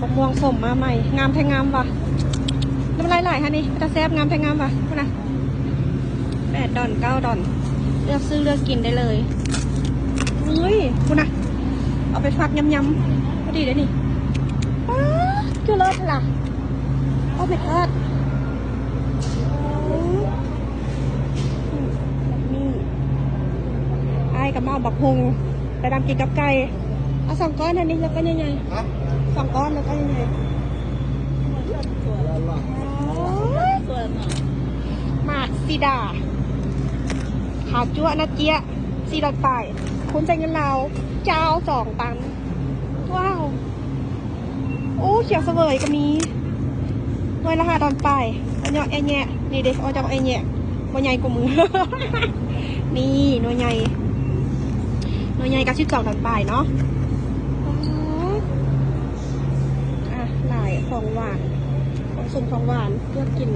ບັກມ່ວງສົ້ມມາໃໝ່ ງາມແທ້ງາມວ່າ ນ້ຳລາຍໄຫຼຫັ້ນນີ້ ເປັນຕາແຊບ ງາມແທ້ງາມວ່າ ພຸ້ນນະ ແປດດອນ ເກົ້າດອນ ເລືອກຊື້ເລືອກກິນໄດ້ເລີຍ. ອຸ້ຍ ພຸ້ນນະ ເອົາໄປຟັກຍຳໆ ພໍດີເດ້ນີ້. ປ້າດ ຄືເລີດແທ້ລະ Oh my god ນີ້ ອ້າຍກໍມາເອົາບັກຫຸ່ງ ໄປດຳກິນກັບໄກ່. ເອົາສອງກ້ອນຫັ້ນນີ້ ແລ້ວກໍໃຫຍ່ໆ ສອງກ້ອນ ແລ້ວກໍໃຫຍ່ໆ. ໝາກສີດາ ຂາວຈັ້ວະ ໜ້າເຈ້ຍ ສີ່ດອນປາຍ ຄູນໃສ່ເງິນລາວ ເຈົ້າ ສອງຕັນ. ວ້າວ ໂອ້ ຂຽວສະເຫວີຍກໍມີ ໜ່ວຍລະຫ້າດອນປາຍ ອະເຍາະແອະແຍະ. ນີ້ເດ້ ອະເຍາະແອະແຍະ ບໍ່ໃຫຍ່ກວ່າມື. ນີ້ໜ່ວຍໃຫຍ່ ໜ່ວຍໃຫຍ່ກໍສິບສອງດອນປາຍເນາະ. ອາ ຫຼາຍຂອງຫວານ ຂອງສົ້ມຂອງຫວານ ເລືອກກິນ.